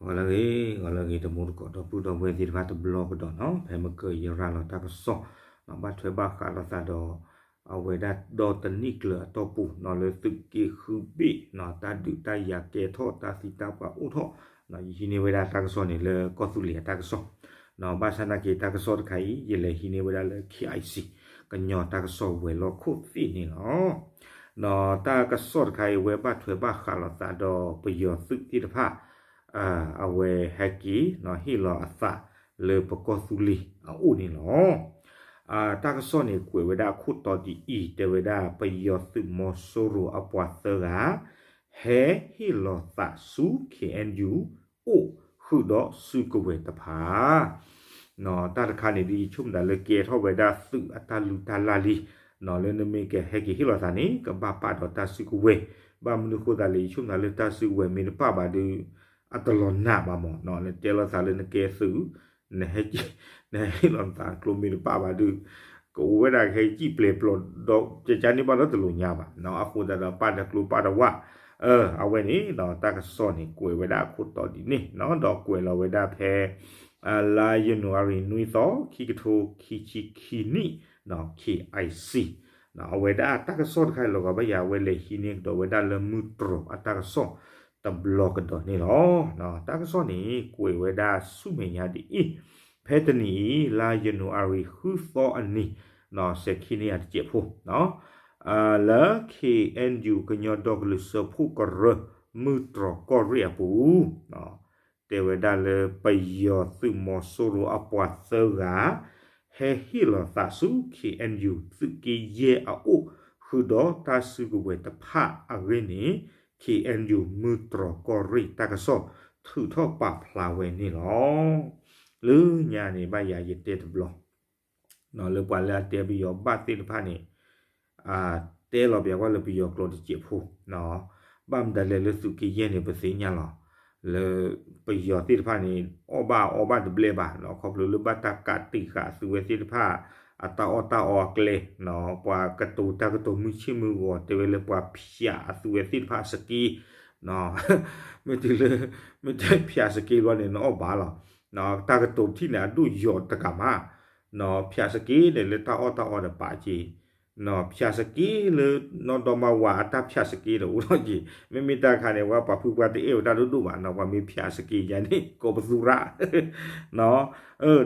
ဂီၤလၢအဂ့ၤ ဂီၤလၢအဂ့ၤ တံၤသကိးဒီပုၢ်ဒီဝဲၢ်သ့ၣ်တဖၣ်တဘျီကဒီးနီၤ, ဖဲမုၢ်ကၢၤယရၤလီၤတၢ်ကစီၣ် ဘၣ်ထွဲဘၣ်ဃးလိာ်သးဒီး အဝဲဒၣ်ဒီတနံၣ်ကျၢၤအတီၢ်ပူၤနီၤ လၢသုးက့ဃုဘ့ၣ်နီၤ တၢ်ဒုးတၢ်ယၤကဲထီၣ် တၢ်သံတၢ်ပှၢ်အိၣ်ထီၣ်နီၤ ယဟံးန့ၢ်ဝဲဒၣ်တၢ်ကစီၣ်န့ၣ်လၢကီၢ်သူလ့ၤအတၢ်ကစီၣ်နီၤ, ဘၣ်ဆၣ်နာ်က့တၢ်ကစီၣ်တခါအံၤ ယလဲၤဟံးန့ၢ်ဝဲဒၣ်လၢ KIC ကညီတၢ်ကစီၣ်ဝဲၤလီၢ်ခိၣ်သ့ၣ်န့ၣ်လီၤ. နီၤ တၢ်ကစီၣ်တခါအံၤ အဝဲဘၣ်ထွဲဘၣ်ဃးလိာ်သးဒီးပယီၤသုးသ့ၣ်တဖၣ် အဝဲဟဲက့ၤနီၤ ဟ့ၣ်လီၤအသးလၢပကီၢ်သူလ့ၤအအိၣ်န့ၣ်လီၤ. တၢ်ကစီၣ်န့ၣ် ကွဲးဝဲဒၣ်အခိၣ်တီဒ်အံၤ တဲဝဲဒၣ် ပယီၤသုးမီၤစိရိၤအပှၤသၢဂၤ ဟဲဟ့ၣ်လီၤသးဆူ KNU အိၣ်ဃုာ်ဒီးစုကဝဲၤတဖၣ် နီၤ တၢ်တခါန့ၣ် ဒ်ယဆိကမိၣ်သးလၢကဲထီၣ်ဝဲဒၣ်သုးအတၢ်လုၢ်တၢ်လၢ်လံ, နီၤ လၢနမ့ၢ်ကဟဲက့ၤဟ့ၣ်လီၤသးန့ၣ် ကဘၣ်ပာ်ဒီးတၢ်စုကဝဲၤ, ဘၣ်မနုၤဃိသတးလဲၣ် ယဆိကမိၣ်သးလၢတၢ်စုကဝဲၤမ့ၢ်တပာ်ဘၣ်ဒီး အတလီၤနာ်ဘၣ်မး, နတဲလိာ်သးလၢနကဲသုး နဟဲ နဟဲဟ့ၣ်လီၤသးကျိမ့ၢ်တပာ်ဘၣ်ဒီး ကအိၣ်ဝဲဒၣ်ကဟဲစံၣ်ပျဲၤပျီၢ်ဒီး ကကန့ၢ်ဘၣ်ဒီးတလိာ်ညါဘၣ်, အဃိသတးဒီးပာ်ဒီးကျိပာ်ဒီးဝၣ်, အဝဲန့ၣ် တၢ်ကစီၣ်န့ၣ် ကွဲးဝဲဒၣ်အခိၣ်တီဒ်န့ၣ်နီၤ, ဒီးကွဲးလီၤဝဲဒၣ်ဖဲ လါယနူၤအါရံၤနွံသီ ခံကထိခံဆံခံနံၣ်နီၤ KIC အဝဲဒၣ်တၢ်ကစီၣ်တခါအံၤ လီၤဂာ်ဘၣ်ယၤ အဝဲလဲၤဟံးန့ၢ်ကဒီးဝဲဒၣ်လၢမုၢ်တြီၤအတၢ်ကစီၣ်တဘျီကဒီးန့ၣ်လီၤ. တၢ်ကစီၣ်န့ၣ် ကွဲးဝဲဒၣ်ဆူမဲာ်ညါဒ်အံၤ, ဖဲတနံၤအံၤ လါယနူၤအါရံၤဃုသီအနံၤ စဲၤခံန့ၢ်ယၤတစဲးဖိ လၢ KNU ကညီဒီကလုာ်စၢဖှိၣ်ကရၢ မုၢ်တြီၤကီၢ်ရ့ၣ်အပူၤ တဲဝဲဒၣ်လၢပယီၤသုးမီၤစိရိၤအပှၤသၢဂၤ ဟဲဟ့ၣ်လီၤသးဆူ KNU သုးက့ယဲၢ်အအိၣ် ဃုာ်ဒီးတၢ်စုကဝဲၤတဖၣ်အဂ့ၢ်န့ၣ် KNU မုၢ်တြီၤကီၢ်ရ့ၣ်တၢ်ကစီၣ် ထုးထီၣ်ပာ်ဖျါဝဲန့ၣ်လီၤ. လၢညါန့ၣ် ဘၣ်ယၤယတဲတဘျီ လၢပှၤလၢအတဲပယီၤဘၣ်သ့ၣ်တဖၣ်န့ၣ် တဲလီၤပျးကွၢ်လၢပယီၤကျိာ်တစဲးဖိ, ဘၣ်မတၤလဲၣ်လၢသုးက့ယဲၢ်န့ၣ် ပသ့ၣ်ညါလီၤ, လၢပယီၤသ့ၣ်တဖၣ်န့ၣ် အီၣ်ဘၣ်အီဘၣ်တဘျဲၣ်ဘၣ်, ခီဖျိလၢဘၣ်တၢ်ကးတံာ်ဃာ်အသုဝဲသ့ၣ်တဖၣ် အတၢ်အီၣ်တၢ်အီအကျဲ, ပှၤကတိၤတၢ်ကတိၤမုၢ်ဆ့ၣ်မုၢ်ဂီၤ တဲဝဲလၢပှၤဖၠးအသုဝဲသ့ၣ်တဖၣ်အစက့ မ့ၢ်တုၤလၢ မ့ၢ်တဲဖၠးစက့ဘျီန့ၣ် နအီၣ်ဘၣ်လီၤ. တၢ်ကတိၤထံၣ်န့ၣ် အဒိၣ်ယီၤတကးမး, ဖၠးစက့န့ၣ်လၢတၢ်အီၣ်တၢ်အီဒီးပာ်က့ၤ, ဖၠးစက့လၢ နီၢ်ဒီမါဝၤအတၢ်ဖၠးစက့ဒီးအိၣ်ထီၣ်က့ၤ, မ့မ့ၢ်တၢ်တခါန့ၣ် ဝဲပှၤဖုပှၤတအဲၣ်ဝဲဒၣ်ဒိၣ်ဒိၣ်ဘၣ်နီၤ, ပှၤမ့ၢ်ဖၠးစက့ယၤန့ၣ် ကိးပသူရၣ်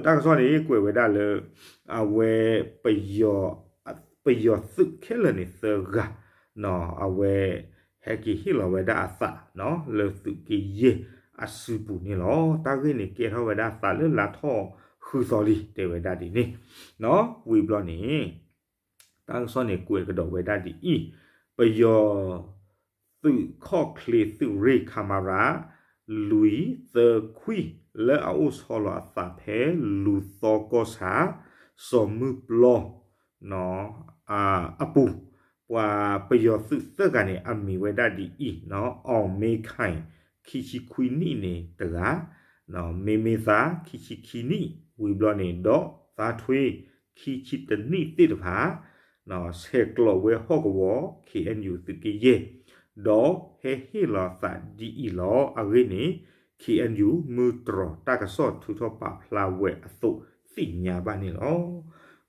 တၢ်ကစီၣ်န့ၣ် ကွဲးဝဲဒၣ်လၢ အဝဲ ပယီၤသုးခဲလၢာ်န့ၣ်သၢဂၤ အဝဲ ဟဲက့ၤဟ့ၣ်လီၤဝဲဒၣ်အသးလၢသုးက့ယဲၢ်အစုပူၤန့ၣ်လီၤ. တၢ်ဂ့ၢ်န့ၣ်ကဲထီၣ်ဝဲဒၣ်သးလၢလါထီၣ်ဃုသီလံ တဲဝဲဒၣ်ဒ်န့ၣ်, ဝံၤဘျီန့ၣ် တၢ်ကစီၣ်န့ၣ်ကွဲးကဒီးဝဲဒၣ်ဒ်အံၤ, ပယီၤ သုးခီၣ်ချ့သုးရ့ၣ် ခမရ လွံၢ်သၢခွံ လၢအအိၣ်ဆီလီၤအသးဖဲလူၤသီကီၢ်ဆၣ် စီၤမုၢ်ပျီ အပူၤ, ပှၤပယီၤသုးသၢဂၤန့ၣ် အမံၤဝဲဒၣ်ဒ်အံၤ, အီၣ်မ့ခၢၣ် ခံဆံခွံနံၣ်န့ၣ်တဂၤ, မ့မ့ၢ်သါ ခံဆံခံနံၣ် ဝံၤဘျီန့ၣ် ဒီးသါထွ့ ခံဆံတနံၣ်သ့ၣ်တဖၣ် ဆဲးကျိးဝဲဟီၣ်ကဝီၤ KNU သုးက့ယဲၢ်, ဒီးဟဲဟ့ၣ်လီၤသးဒ်အံၤလီၤ. အဂ့ၢ်န့ၣ် KNU မုၢ်တြီၤတၢ်ကစီၣ်ထုးထီၣ်ပာ်ဖျါဝဲအသိးသ့ၣ်ညါဘၣ်န့ၣ်လီၤ.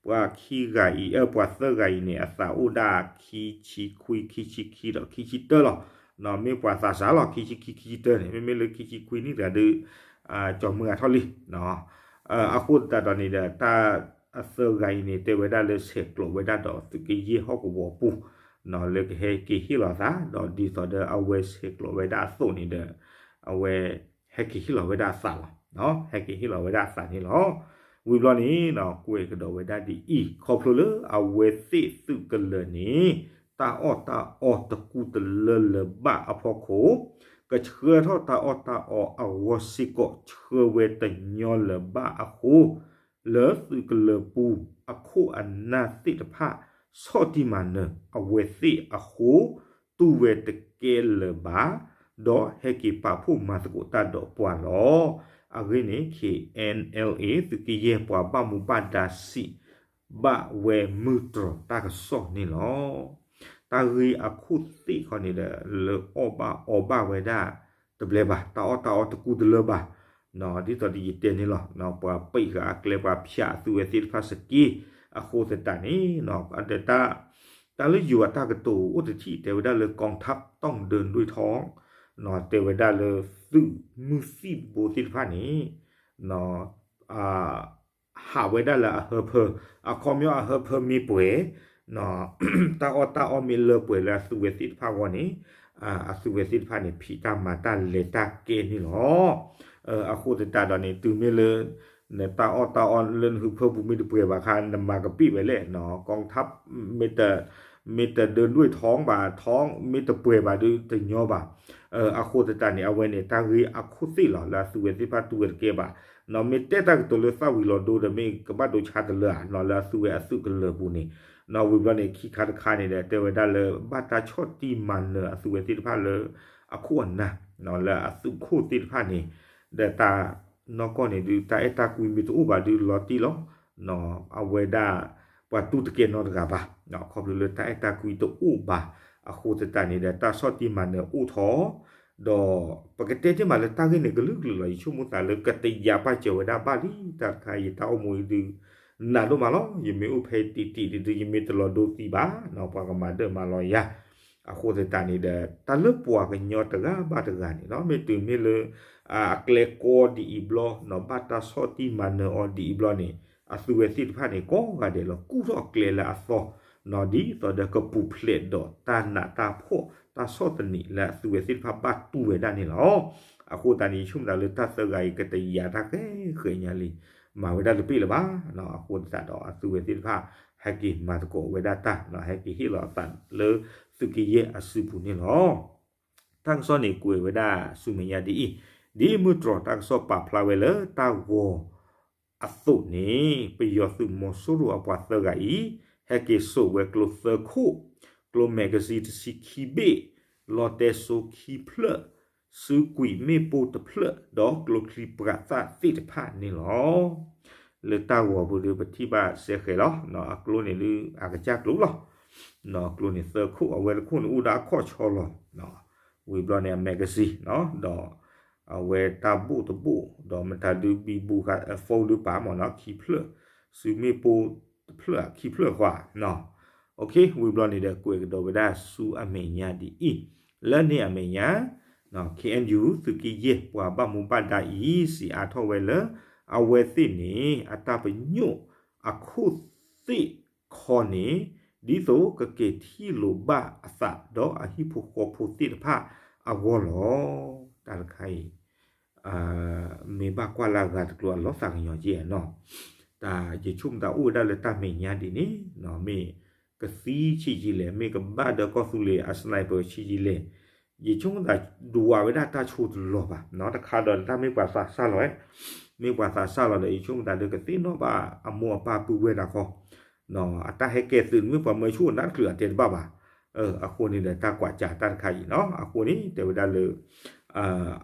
ပှၤခံဂၤအံၤ ပှၤသၢဂၤအံၤန့ၣ် အသးအိၣ်ဒၣ်ခံဆံခွံ ခံဆံခံဒီးခံဆံတၢလီၤ. မ့ၢ်ပှၤသးစၢ်လီၤ ခံဆံခံ ခံဆံတၢန့ၣ်, မ့မ့ၢ်လၢခံဆံခွံနံၣ်တဂၤဒီး ကၠီၤမုၢ်ဂၤထီၣ်လံ အဃိသတးဒီးန့ၣ်ဒီး တၢ်အသၢဂၤအံၤန့ၣ် တဲဝဲဒၣ်လၢဆဲးကျိးဝဲဒၣ်ဒီးသုးက့ယဲၢ်ဟီၣ်ကဝီၤပူၤ လၢကဟဲက့ၤဟ့ၣ်လီၤသး ဒီးဒ်သိးဒီးအဝဲဆဲးကျိးဝဲဒၣ်အသိးန့ၣ်ဒီး အဝဲ ဟဲက့ၤဟ့ၣ်လီၤဝဲဒၣ်အသးလီၤ. ဟဲက့ၤဟ့ၣ်လီၤဝဲဒၣ်အသးန့ၣ်လီၤ. ဝံၤဘျီန့ၣ် ကွဲးကဒီးဝဲဒၣ်ဒ်အံၤ, ခီဖျိလၢအဝဲသ့ၣ်သုးကလၢၤန့ၣ် တၢ်အီၣ်တၢ်အီတကူတလၢလၢၤဘၣ်အဖီခိၣ် ကဆှၢထီၣ်တၢ်အီၣ်တၢ်အီအဂီၢ်စ့ၢ်ကီး ဆှၢဝဲတညီလၢၤဘၣ်အဃိ လၢသုးကလၢၤပူၤအခိၣ်အနၢ်သ့ၣ်တဖၣ် ဆီၣ်တံၢ်မၤနၢၤအဝဲသ့ၣ်အဃိ တူၢ်ဝဲတကဲလၢၤဘၣ်, ဒီးဟဲက့ၤပာ်ဖှိၣ်မၤသကိးတၢ်ဒီးပှၤလီၤ. အဂ့ၢ်န့ၣ် KNLA သုးက့ယဲၢ်ပှၤဘၣ်မူဘၣ်ဒါစံးဘၣ်ဝဲမုၢ်တြီၤတၢ်ကစီၣ်န့ၣ်လီၤ. တၢ်ဂ့ၢ်အခိၣ်သ့ၣ်ခီန့ၣ်ဒီး လၢအီၣ်ဘၣ်အီဘၣ်ဝဲဒၣ် တဘျဲဘၣ်, တၢ်အီၣ်တၢ်အီတကူတလၢဘၣ်, ဒ်သိးဒီးယတဲန့ၣ်လီၤ. ပှၤပံးဃာ်အကျဲ ပှၤဖၠးအသုးဝဲသ့ၣ်တဖၣ်စက့, အဃိသတးန့ၣ် တၢ်လၢယိၤအတၢ်ကတိၤအိၣ်တထံၣ် တဲဝဲဒၣ်လၢ กองทัพต้องเดินด้วยท้อง တဲဝဲဒၣ်လၢ သုးမုၢ်သံၣ်ဘိသ့ၣ်တဖၣ်န့ၣ် ဟးဝဲဒၣ်လၢအဟၢဖၢ, အခီပညီအဟၢဖၢမ့ၢ်ပှဲၤ, တၢ်အီၣ်တၢ်အီမ့ၢ်လၢပှဲၤလၢအသုးဝဲသ့ၣ်တဖၣ်အဂီၢ်န့ၣ်, အသုးဝဲသ့ၣ်တဖၣ်န့ၣ် ဖံးတၢ်မၤတၢ်လဲၤတၢ်ကဲန့ၣ်လီၤ. အဃိသတးဒီးန့ၣ် တုၤမ့ၢ်လၢ နတၢ်အီၣ်တၢ်အီလၢနဟၢဖၢပူၤမ့ၢ်တပှဲၤဘၣ်ခါ နမၤကပ့ၢ်ဝဲလဲၣ်, กองทัพ မ့ၢ်တ မ့ၢ်တ เดินด้วยท้อง ဘၣ်, ท้อง မ့ၢ်တပှဲၤဘၣ်ဒီးတညီဘၣ်. အဃိသတးန့ၣ် အဝဲန့ၣ် တၢ်ဂ့ၢ်အခိၣ်သ့ၣ်လီၤ လၢအသုးဝဲသ့ၣ်တဖၣ်တူၢ်ဝဲတကဲဘၣ်. မ့ၢ်တဲတၢ်ကတိၤလၢသၣ်ဝံၤလီၤဒိဒီး မ့ၢ်ကဘၣ်ဒိဆါတလၢဧါ, လၢအသုးဝဲအသုးကလၢၤပူၤန့ၣ်, ဝံၤဘျီန့ၣ် ခံခါတခါန့ၣ်ဒီး တဲဝဲဒၣ်လၢ ဘၣ်တၢ်ဆီၣ်တံၢ်မၤနၢၤအသုးဝဲသ့ၣ်တဖၣ်လၢ အခိၣ်အနၢ် လၢအသုးခိၣ်သ့ၣ်တဖၣ်န့ၣ်, ဒီးတၢ်နီၢ်ကီၢ်န့ၣ်ဒုး တၢ်အဲၣ်တၢ်ကွံမ့ၢ်တအိၣ်ဘၣ်ဒုးလီၤတံၢ်လီၤ. အဝဲဒၣ် ပှၤတူၢ်တကဲနီတဂၤဘၣ်, ခီဖျိလၢတၢ်အဲၣ်တၢ်ကွံတအိၣ်ဘၣ်, အဃိသတးန့ၣ်ဒီး တၢ်ဆီၣ်တံၢ်မၤနၢၤအိၣ်ထီၣ်, ဒီးပကတဲတ့ၢ်မးလၢတၢ်ဂ့ၢ်န့ၣ်ကလုာ်ကလုာ်လီၤ. ယဆိကမိၣ်သးလၢကတယၤပာ်စၢၤဝဲဒၣ်ဘၣ်လံ, တၢ်တခါအံၤ ယတၢ်အိၣ်မူအံၤဒုး နးဒိၣ်မးလီၤ. ယမ့ၢ်အိၣ်ဖဲတံၢ်တံၢ်ဒုး ယမ့ၢ်တလီၤဒိသံဘၣ်, ပှၤကမၤဒၢၣ်မၤလီၤယၤ. အဃိသတးန့ၣ်ဒီး တၢ်လၢပှၤကညီတဂၤဘၣ်တဂၤန့ၣ်လီၤ. မ့ၢ်တုၤမ့ၢ်လၢ အကျဲကီဒ်အံၤဘျီ, ဘၣ်တၢ်ဆီၣ်တံၢ်မၤနၢၤအီၤဒ်အံၤဘျီန့ၣ်, အသုးဝဲသ့ၣ်တဖၣ်န့ၣ် ကိးဂၤဒဲးလီၤ ကူၣ်ထီၣ်ကျဲလၢအသီ, ဒ်သိးဒီးကပူၤဖျဲးဒီးတၢ်နးတၢ်ဖှီၣ် တၢ်ဆီၣ်သနံးလၢအသုးဝဲသ့ၣ်တဖၣ်ဘၣ်တူၢ်ဝဲဒၣ်န့ၣ်လီၤ. အဃိသတးန့ၣ် ယဆိကမိၣ်သးလၢတၢ်သၢဂၤအံၤ ကတယၤတၢ်ဃဲဃဲညါလံ, မၤဝဲဒၣ်တပ့ၢ်လၢၤဘၣ်. အဃိသတးဒီးအသုးဝဲသ့ၣ်တဖၣ် ဟဲက့ၤမၤသကိးဝဲဒၣ်တၢ်, ဟဲက့ၤဟ့ၣ်လီၤအသးလၢသုးက့ယဲၢ်အစုပူၤန့ၣ်လီၤ. တၢ်ကစီၣ်န့ၣ် ကွဲးဝဲဒၣ်ဆူမဲာ်ညါဒ်အံၤ, ဒ်မုၢ်တြီၤတၢ်ကစီၣ်ပာ်ဖျါဝဲလၢတၢ်ဂီၤအသိးန့ၣ်, ပယီၤသုးမီၤစိရိၤအပှၤသၢဂၤအံၤ ဟဲက့ၤစိာ်ဝဲကျိသၢခိၣ်, ကျိ magazine တဆံခံဘ့ၣ်, လီတဲစိခံဖျၢၣ်, စုကွံာ်မ့ၣ်ပိၢ်တဖျၢၣ် ဒီးကျိချံပှၤသၣ်သ့ၣ်တဖၣ်န့ၣ်လီၤ. လၢတၢ်ဂီၤပူၤဒီး ပထံၣ်ဘၣ်စဲဃဲၤလီၤ. အကျိန့ၣ်ဒုး အကစၢ်ကျိလီၤ. ကျိန့ၣ်သၢခိၣ်, အဝဲတခိၣ်န့ၣ်အိၣ်ဒၣ်အခီၣ်ဆီလီၤ. ဝံၤဘျီန့ၣ် အ magazine ဒီး အဝဲတၢ်ဘိၣ်တဘိၣ်, ဒီးမတၤဒုး ဘံဘူဃာ် phone ဒုးပာ်မ့ၢ်နီၤ ခံဖျၢၣ်, စုမ့ၣ်ပိၢ်တဖျၢၣ် ခံဖျၢၣ်ဃီနီၤ. ဝံၤဘျီန့ၣ်ဒီး ကွဲးကဒီးဝဲဒၣ်ဆူအမဲာ်ညါဒ်အံၤ, လၢန့ၣ်အမဲာ်ညါ KNU သုးက့ယဲၢ်ပှၤဘၣ်မူဘၣ်ဒါအံၤ စံးအါထီၣ်ဝဲလၢ အဝဲသ့ၣ်န့ၣ် အတၢ်ပညိၣ်အခိၣ်သ့ၣ်ခီန့ၣ် ဒ်သိးကက့ၤထံၣ်လိာ်ဘၣ်အသးဒီးအဟံၣ်ဖိဃီဖိသ့ၣ်တဖၣ်အဂီၢ်လီၤ. တၢ်တခါအံၤ မ့ၢ်ဘၣ်ကွၢ်လၢအဂၤတကျိၤ အလီၤသးကညီၤက့နီၤ. တၢ်ယဆိကမိၣ်တၢ်အိၣ်ဝဲဒၣ်လၢတၢ်မဲာ်ညါဒ်န့ၣ် မ့ၢ်ကသံဆံးယံာ်လဲၣ်, မ့ၢ်ကဘၣ်ဒီးကီၢ်သူလ့ၤအ sniper ဆံးယံာ်လဲၣ်, ယဆိကမိၣ်တၢ်ဒွးဝဲဒၣ်တၢ်ဆိတလီၤဘၣ်. တခါဒီးတၢ်မ့ၢ်ပှၤသးစၢ်လီၤ, မ့ၢ်ပှၤသးစၢ်လီၤဒီး ယဆိကမိၣ်တၢ်ဒီးကသ့ၣ်နီၣ်ဘၣ်အမိၢ်အပၢ်ပုၢ်ဝဲၢ်တၢ်ခီ, အတၢ်ဟဲကဲသုးန့ၣ် မ့ၢ်ပှၤမၢဆူၣ်နးတချုးအတဲတဘၣ်ဘၣ်. အဃိန့ၣ်ဒီး တၢ်ကွၢ်စးတၢ်တခါအံၤနီၤ. အဃိန့ၣ် တဲဝဲဒၣ်လၢ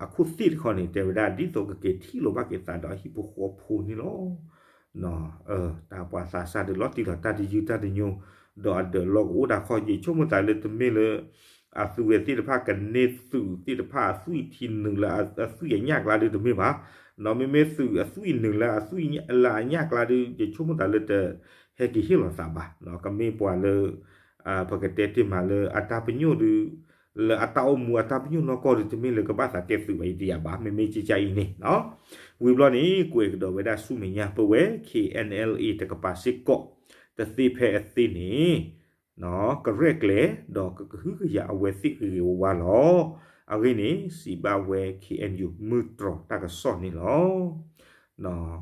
အခိၣ်သ့ၣ်တခီန့ၣ် တဲဝဲဒၣ်ဒ်သိးကက့ၤထံၣ်လိာ်ဘၣ်က့ၤသးဒီးအဟံၣ်ဖိဃီဖိန့ၣ်လီၤ. တၢ်ပှၤသးစၢ်ဒုးလီၤတံၢ်လီၤ တၢ်တယုၢ်တၢ်တညိ ဒီးအဒၢးလီၢ်ကအိၣ်တၢ်ခီ ယဆိကမိၣ်သးလၢတမ့ၢ်လၢ အသုးဝဲသ့ၣ်တဖၣ်ကန့ၢ်သုးသ့ၣ်တဖၣ်အသွံၣ်ထံနုာ်လၢအသွံၣ်အညၣ်ကျါဒုးတမ့ၢ်ဘၣ်. မ့မ့ၢ်သုးအသွံၣ်နုာ်လၢအသွံၣ်လၢအညၣ်ကျါဒုး ယဆိကမိၣ်သးလၢတဟဲက့ၤဟ့ၣ်လီၤသးဘၣ်. ကမ့ၢ်ပှၤလၢ ပကတဲတ့ၢ်မးလၢအတၢ်ပညိၣ်ဒုး လၢအတၢ်အိၣ်မူအတၢ်ပညိၣ်နီၢ်ကီၢ်ဒုး တမ့ၢ်လၢကဘၣ်သးကဲသုးဝဲအံၤတယၤဘၣ်. မ့မ့ၢ်ကကါအံၤန့ၣ် ဝံၤဘျီန့ၣ် ကွဲးကဒီးဝဲဒၣ်ဆူမဲာ်ညါ ပဝဲ KNLA တကပၤစ့ၢ်ကီး တသ့ဖဲအသ့န့ၣ် ကရဲၣ်ကျဲၤ ဒီးကကဟုကယာ်အဝဲသ့ၣ်ဂ့ၤဂ့ၤဝါဝါလီၤ. အဂ့ၢ်န့ၣ် စံးဘၣ်ဝဲ KNU မုၢ်တြီၤတၢ်ကစီၣ်န့ၣ်လီၤ.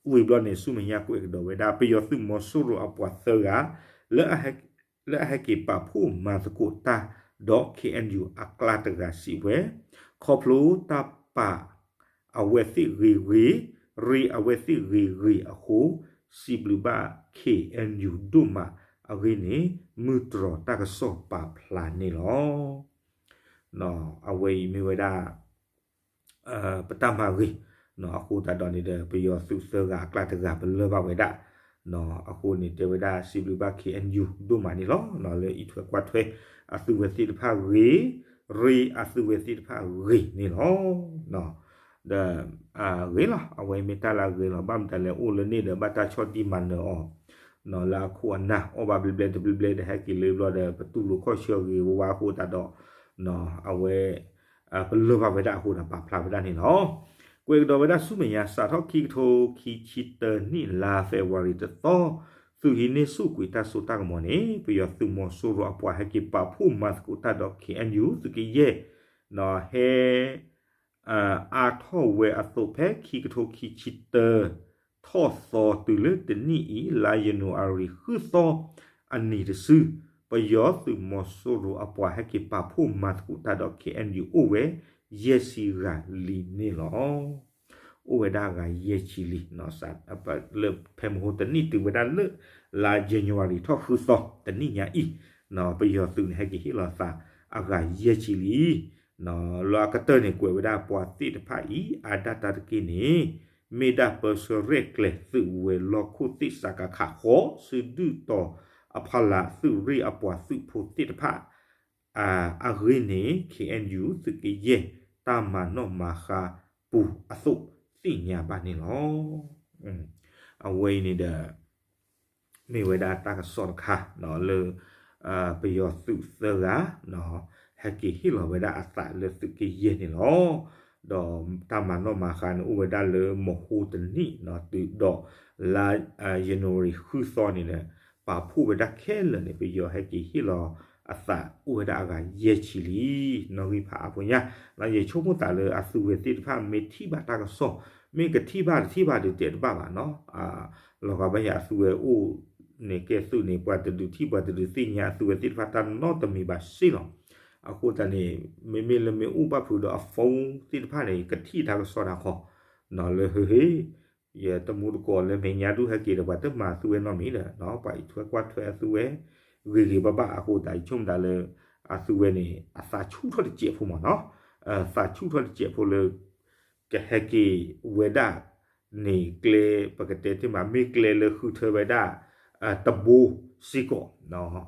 ဝံၤဘျီန့ၣ် ဆူမဲာ်ညါကွဲးကဒီးဝဲဒၣ် ပယီၤသုးမီၤစိရိၤအပှၤသၢဂၤ လၢအဟဲက့ၤပာ်ဖှိၣ်မၤသကိးတၢ်ဒီး KNU အကျါတဂၤစံးဝဲ, ခီဖျိတၢ်ပာ်အဝဲသ့ၣ်ဂ့ၤဂ့ၤ, ရ့အဝဲသ့ၣ်ဂ့ၤဂ့ၤအဃိ, စံးဘျုးဘၣ် KNU ဒိၣ်မးအဂ့ၢ်န့ၣ် မုၢ်တြီၤတၢ်ကစီၣ်ပာ်ဖျါန့ၣ်လီၤ. အဝဲအံၤမ့ၢ်ဝဲဒၣ် ပတၢ်မၤဂ့ၤ, အဃိသတးဒီးန့ၣ်ဒီး ပယီၤသုးသၢဂၤအကျါတဂၤပလၢၢ်ဘၣ်ဝဲဒၣ်, အဃိန့ၣ်တဲဝဲဒၣ်စံးဘျုးဘၣ် KNU ဒိၣ်မးန့ၣ်လီၤ. လၢအံးထွဲကွၢ်ထွဲအသုးဝဲသ့ၣ်တဖၣ်ဂ့ၤ, ရ့အသုဝဲသ့ၣ်တဖၣ်အဂ့ၢ်န့ၣ်လီၤ. ဒီး ဂ့ၤလီၤ အဝဲမ့ၢ်တၢ်လၢအဂ့ၤလီၤ ဘၣ်မတၤလဲၣ် အိၣ်လၢန့ၣ်ဒီးဘၣ်တၢ်ဆီၣ်တံၢ်မၤနၢၤအီၤ လၢအခိၣ်အနၢ် အီၣ်ဘၣ်ဘျဲဘျဲတဘျဲဘျဲဒီးဟဲက့ၤလၢဘျီဒီး ပတူၢ်လိာ်ခီၣ်ဆၢဂ့ၤဝါဝါအဃိသတးဒီး အဝဲ ပလၢၢ်ဘၣ်ဝဲဒၣ်အဃိဒီးပာ်ဖျါဝဲဒၣ်န့ၣ်လီၤ. ကွဲးကဒီးဝဲဒၣ်ဆူမဲာ်ညါ စးထီၣ်ခံကထိခံဆံတၢနံၣ်လါ February တသီ သုးဟံးန့ၢ်ဆူၣ်ကွံာ်တၢ်စိတၢ်ကမီၤန့ၣ် ပယီၤသုးမီၤစိရိၤအပှၤဟဲက့ၤပာ်ဖှိၣ်မၤသကိးတၢ်ဒီး K N U သုးကယဲၢ် ဟဲ အါထီၣ်ဝဲအသိး ဖဲခံကထိခံဆံတၢ ထီၣ်သီတုၤလၢတနံၣ်အံၤ လါယနူၤအါရံၤ ဃုသီအနံၤတစု ပယီၤသုးမီၤစိရိၤအပှၤဟဲက့ၤပာ်ဖှိၣ်မၤသကိးတၢ်ဒီး K N U အိၣ်ဝဲ ယဲၢ်ဆံဂၤလံန့ၣ်လီၤ. အိၣ်ဝဲဒၣ်အဂၤယဲၢ်ဆံလံ လၢဖဲမဟိတနံၣ်တုၤဝဲဒၣ်လၢ လါ January ထီၣ်ဃုသီ တနံၣ်ညါအံၤ ပယီၤသုးန့ၣ် ဟဲက့ၤဟ့ၣ်လီၤသးအဂၤယဲၢ်ဆံလံ. လၢအကတၢၢ်န့ၣ် ကွဲးဝဲဒၣ်ပှၤသ့ၣ်တဖၣ်အံၤ အါဒၣ်တၢ်တက့ၢ်န့ၣ် မ့ၢ်ဒၣ်ပၢဆှၢရဲၣ်ကျဲၤသုးဝဲၤလီၢ်ခိၣ်သ့ၣ် စကခ ဃိး စုဒုၣ်တီၤအဖီလာ် သုးရ့ၣ်အပှၤသုးဖိသ့ၣ်တဖၣ် အဂ့ၢ်န့ၣ် K N U သုးကယဲၢ် တၢ်မၤနီၣ်မၤဃါပူၤအသိး သ့ၣ်ညါဘၣ်န့ၣ်လီၤ. အဝဲအံၤန့ၣ်ဒီး မ့ၢ်ဝဲဒၣ်တၢ်ကစီၣ်တခါ လၢ ပယီၤသုးသၢဂၤ ဟဲက့ၤဟ့ၣ်လီၤဝဲဒၣ်အသးလၢသုးကယဲၢ်န့ၣ်လီၤ. ဒီးတၢ်မၤနီၣ်မၤဃါန့ၣ် အိၣ်ဝဲဒၣ်လၢမဟိတနံၣ် တုၤဒီးလါ January ဃုသီန့ၣ်ဒီး ပာ်ဖှိၣ်ဝဲဒၣ်ခဲလၢာ်န့ၣ် ပယီၤဟဲက့ၤဟ့ၣ်လီၤအသးအိၣ်ဝဲဒၣ်အဂၤယဲၢ်ဆံလံ. နီၣ်ဂံၢ်ဖးအါဖိညါ ယဆိကမိၣ်သးလၢအသုဝဲသ့ၣ်တဖၣ်မ့ၢ်ထံၣ်ဘၣ်တၢ်ကစီၣ် မ့ၢ်ကထံၣ်ဘၣ်တထံၣ်ဘၣ်ဒုးတဲတဘၣ်ဘၣ်နီၤ လီၤဂာ်ဘၣ်ယၤအသုဝဲအိၣ်န့ၣ်ကဲသုးန့ၣ် ပှၤတဒုးထံၣ်ပှၤတဒုးသ့ၣ်ညါအသုဝဲသ့ၣ်တဖၣ်တၢ်နီတမံၤဘၣ်စ့ၢ်လီၤ. အဃိသတးန့ၣ် မ့မ့ၢ်လၢမ့ၢ်အိၣ်ဘၣ်ဖုးဒီးအ phone သ့ၣ်တဖၣ်န့ၣ် ကထံၣ်တၢ်ကစီၣ်တခီ လၢဟ့ၣ် ယတမူတကိးလၢမဲာ်ညါဒူၣ်ဟဲက့ၤဒီး ပှၤတမၤသုဝဲနီတမံၤဒီး ပှၤအံးထွဲကွၢ်ထွဲအသုဝဲ ဂ့ၤဂ့ၤဘၣ်ဘၣ်အဃိသတး ယဆိကမိၣ်သးလၢ အသုဝဲန့ၣ် အသးဆူၣ်ထီၣ်တစဲးဖိမ့ၢ်နီၤ သးဆူၣ်ထီၣ်တစဲးဖိလၢ ကဟဲက့ၤဝဲဒၣ်န့ၣ် ကျဲပကတဲတ့ၢ်မး မ့ၢ်ကျဲလၢဃုထၢဝဲဒၣ် တဘိစ့ၢ်ကီး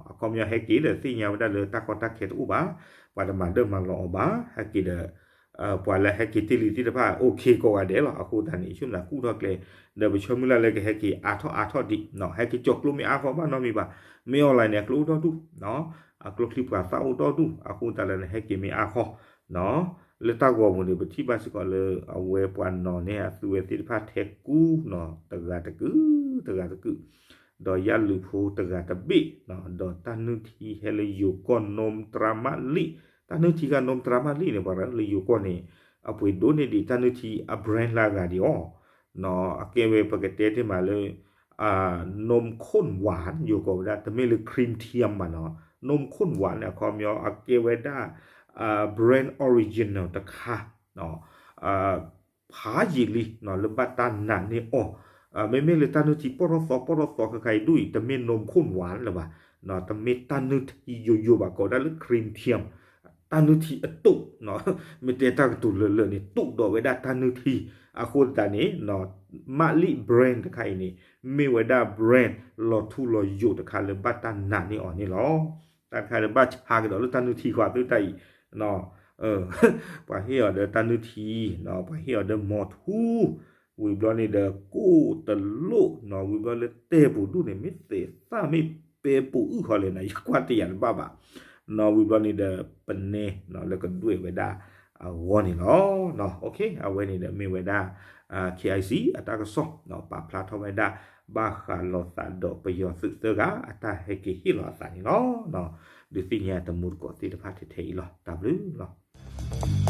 အခီပညီဟဲက့ၤဒီးသ့ၣ်ညါဝဲဒၣ်လၢတၢ်ကီတၢ်ခဲတအိၣ်ဘၣ် ပှၤတမၤဒၢၣ်မၤလီၤအီၤဘၣ် ဟဲက့ၤဒီး ပှၤလၢဟဲက့ၤတ့ၢ်လံသ့ၣ်တဖၣ် OK ကိးဂၤဒဲးလီၤ. အဃိသတးန့ၣ် ယဆိကမိၣ်သးကူၣ်ထီၣ်ကျဲ ဒီးပဆၢမုၢ်လၢ်လၢကဟဲက့ၤအါထီၣ်အါထီၣ်ဒံး ဟဲက့ၤကၠီၤကျိမ့ၢ်အါခီဘၣ်နီတမံၤဘၣ် မ့ၢ် online န့ၣ် အကျိအိၣ်ဒီဒူၣ် အကျိချံပှၤသၣ်အိၣ်ဒီဒူၣ် အဃိသတးလၢနဟဲက့ၤမ့ၢ်အါခီ လၢတၢ်ဂီၤပူၤန့ၣ် ပထံၣ်ဘၣ်စ့ၢ်ကီးလၢ အဝဲပှၤနီၤန့ၣ်အသုဝဲသ့ၣ်တဖၣ်ထဲကူၣ်နီၤ တဂၤတကုာ် တဂၤတကုာ် ဒီးယၣ်လုးဖိတဂၤတဘ့ၣ် ဒီးတၢ်နုၢ်ထံဟဲလၢယိၤကီၢ် နိၣ်တြါမၣ်လံၣ် တၢ်နုၢ်ထံခါ နိၣ်တြါမၣ်လံၣ်န့ၣ် ပှၤလၢယိၤကီၢ်န့ၣ် အပှ့ၤဒိၣ်န့ၢ်ဒံးတၢ်နုၢ်ထံအ brand လၢအဂၤဒံးအီၤ အကဲဝဲပကတဲတ့ၢ်မးလၢ နိၣ်ခိၣ်ဝၣ် ယိၤကီၢ်ဝဲဒၣ် တမ့ၢ်လၢ cream ထံအမးနီၤ နိၣ်ခိၣ်ဝၣ်န့ၣ် အခီပညီအကဲဝဲဒၣ် brand original တခါ ဖးယံာ်လံ လၢဘၣ်တၢ်နာ်န့ၢ်အီၤ မ့မ့ၢ်လၢတၢ်နုၢ်ထံပီၢ်ထီၣ်သီပီၢ်ထီၣ်သီခဲခါအံၤဒ်အံၤ တမ့ၢ်နိၣ်ခိၣ်ဝၣ်လၢၤဘၣ် တမ့ၢ်တၢ်နုၢ်ထံယိယိဘၣ် ကိးဝဲဒၣ်လၢ cream ထံ တၢ်နုၢ်ထံအတိာ် မ့ၢ်တဲတၢ်ကတိၤလၢာ်လၢာ်န့ၣ် တိာ်ဒီးဝဲဒၣ်တၢ်နုၢ်ထံ အဃိသတးန့ၣ် မၣ်လံၣ် brand တခါအံၤန့ၣ် မ့ၢ်ဝဲဒၣ် brand လီၤထူလီၤယိာ်တခါလၢဘၣ်တၢ်နာ်န့ၢ်အီၤန့ၣ်လီၤ. တၢ်တခါလၢဘၣ်ဆါကဒီးလၢတၢ်နုၢ်ထံဃီသုတၢ်အံၤ ပှၤဟ့ၣ်အီၤဒီးတၢ်နုၢ်ထံ ပှၤဟ့ၣ်အီၤဒီးမီၤထူ ဝံၤဘျီန့ၣ်ဒီးကိၣ်တလိၣ်နီၤ ဝံၤဘျီလၢတဲပူၤဒူၣ်န့ၣ် မ့ၢ်သဲးသၣ်မ့ၢ်ပဲပူၤအုၣ်ဃီလဲၣ်န့ၣ် ယကွၢ်တယာ်တဘၣ်ဘၣ်နီၤ ဝံၤဘျီန့ၣ်ဒီး ပနဲလၢကဒွဲၣ်ဝဲဒၣ်အဂီၢ်န့ၣ်လီၤ. အဝဲန့ၣ်ဒီးမ့ၢ်ဝဲဒၣ် K I C အတၢ်ကစီၣ် ပာ်ဖျါထီၣ်ဝဲဒၣ် ဘၣ်ဃးလိာ်သးဒီးပယီၤသုးသၢဂၤ အတၢ်ဟဲက့ၤဟ့ၣ်လီၤအသးန့ၣ်လီၤ. ဒုးသ့ၣ်ညါတမူတကိးသ့ၣ်တဖၣ်ထဲထဲအံၤလီၤ. တၢ်ဘျုးလီၤ.